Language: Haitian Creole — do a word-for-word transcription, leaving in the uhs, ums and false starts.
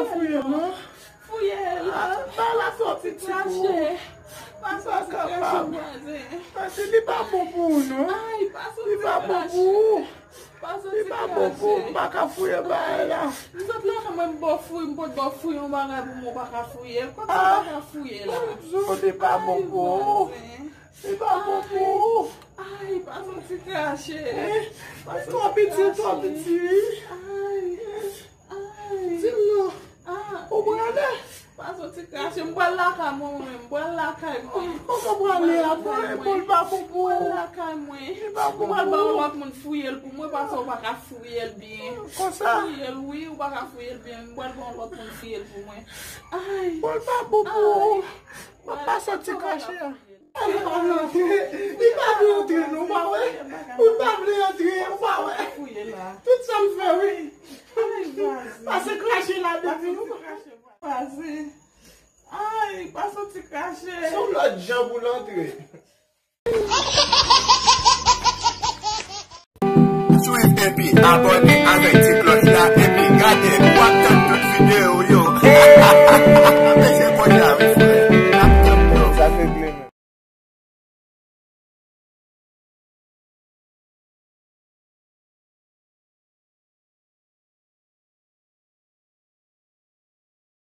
Fouye, non? Fouye la. Ba la sòti ti kou. Krache. Pa sòti krache, vwazen. Paske li pa bon pou ou, non. Ay, pa sòti krache. Li pa bon pou ou. Li pa bon pou ou, m pa ka fouye bagay la. M sot la nan mwen, m ba w fouye, m pot ba w fouye yon bagay pou mwen, ou pa ka fouye l. Kòm si ou pa ka fouye la. Bonjou, li pa bon pou ou. Li pa bon pou ou. Ay, pa soti krache. Li twò piti, li twò piti, wi. Ay, ay. Di m non. Ou prale? Pa soti krache, m pral lakay mwen, mwen menm, m pral lakay mwen. Kòman w prale a? Bon, li pa bon pou ou. M pral lakay mwen. Li pa bon pou ou. M pral ba yon lòt moun fouye l pou mwen, paske ou pa ka fouye l byen. Konsa? Fouye l, wi, ou pa ka fouye l byen. M pral ba yon lòt moun fouye l pou mwen. Ay. Bon, li pa bon pou ou. M ap pa soti krache a. Li pa vle antre. Li pa vle antre, non, ou pa wè? Ou pa vle antre, ou pa wè? Tout sa m fè, wi. Pase krache la, baby. Pase. Ay, pa soti krache. Se yon lòt jan pou l antre. Swiv epi abòne avèk ti klòch la epi gade